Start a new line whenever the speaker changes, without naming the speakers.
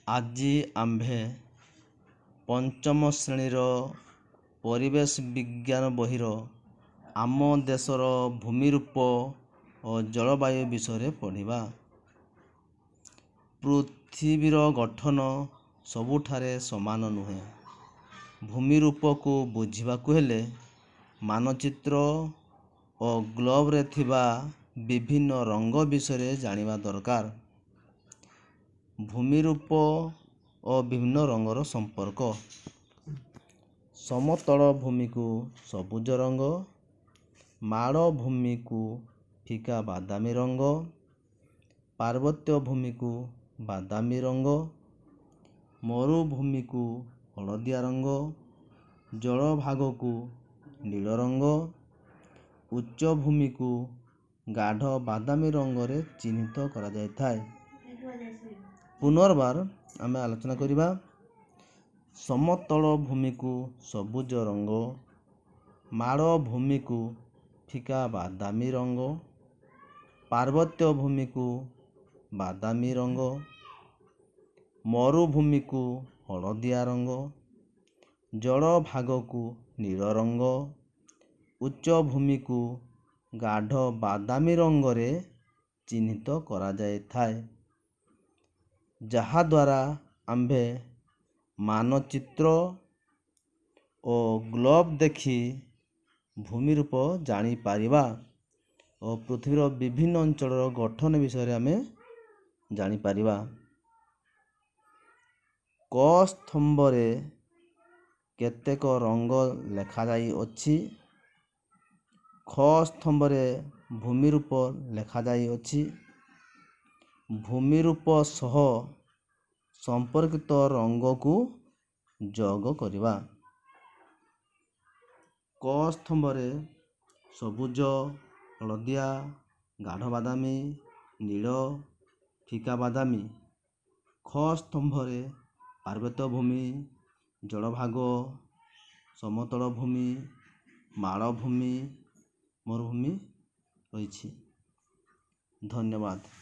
ଆଜି ଆମ୍ଭେ ପଞ୍ଚମ ଶ୍ରେଣୀର ପରିବେଶ ବିଜ୍ଞାନ ବହିର ଆମ ଦେଶର ଭୂମିରୂପ ଓ ଜଳବାୟୁ ବିଷୟରେ ପଢ଼ିବା। ପୃଥିବୀର ଗଠନ ସବୁଠାରେ ସମାନ ନୁହେଁ। ଭୂମିରୂପକୁ ବୁଝିବାକୁ ହେଲେ ମାନଚିତ୍ର ଓ ଗ୍ଲୋବରେ ଥିବା ବିଭିନ୍ନ ରଙ୍ଗ ବିଷୟରେ ଜାଣିବା ଦରକାର। ଭୂମିରୂପ ଓ ବିଭିନ୍ନ ରଙ୍ଗର ସମ୍ପର୍କ। ସମତଳ ଭୂମିକୁ ସବୁଜ ରଙ୍ଗ, ମାଳଭୂମିକୁ ଫିକା ବାଦାମୀ ରଙ୍ଗ, ପାର୍ବତ୍ୟ ଭୂମିକୁ ବାଦାମୀ ରଙ୍ଗ, ମରୁଭୂମିକୁ ହଳଦିଆ ରଙ୍ଗ, ଜଳଭାଗକୁ ନୀଳ ରଙ୍ଗ, ଉଚ୍ଚଭୂମିକୁ ଗାଢ଼ ବାଦାମୀ ରଙ୍ଗରେ ଚିହ୍ନିତ କରାଯାଇଥାଏ। ପୁନର୍ବାର ଆମେ ଆଲୋଚନା କରିବା। ସମତଳ ଭୂମିକୁ ସବୁଜ ରଙ୍ଗ, ମାଳଭୂମିକୁ ଫିକା ବାଦାମୀ ରଙ୍ଗ, ପାର୍ବତ୍ୟ ଭୂମିକୁ ବାଦାମୀ ରଙ୍ଗ, ମରୁଭୂମିକୁ ହଳଦିଆ ରଙ୍ଗ, ଜଳଭାଗକୁ ନୀଳ ରଙ୍ଗ, ଉଚ୍ଚଭୂମିକୁ ଗାଢ଼ ବାଦାମୀ ରଙ୍ଗରେ ଚିହ୍ନିତ କରାଯାଇଥାଏ, ଯାହାଦ୍ୱାରା ଆମ୍ଭେ ମାନଚିତ୍ର ଓ ଗ୍ଲୋବ୍ ଦେଖି ଭୂମିରୂପ ଜାଣିପାରିବା ଓ ପୃଥିବୀର ବିଭିନ୍ନ ଅଞ୍ଚଳର ଗଠନ ବିଷୟରେ ଆମେ ଜାଣିପାରିବା। କ ସ୍ତମ୍ଭରେ କେତେକ ରଙ୍ଗ ଲେଖାଯାଇଅଛି। ଖ ସ୍ତମ୍ଭରେ ଭୂମିରୂପ ଲେଖାଯାଇଅଛି। ଭୂମିରୂପ ସହ ସମ୍ପର୍କିତ ରଙ୍ଗକୁ ଯୋଗ କରିବା। କ ସ୍ତମ୍ଭରେ ସବୁଜ, ହଳଦିଆ, ଗାଢ଼ ବାଦାମୀ, ନୀଳ, ଫିକା ବାଦାମୀ। ଖ ସ୍ତମ୍ଭରେ ପାର୍ବତ୍ୟ ଭୂମି, ଜଳଭାଗ, ସମତଳ ଭୂମି, ମାଳଭୂମି, ମରୁଭୂମି ରହିଛି। ଧନ୍ୟବାଦ।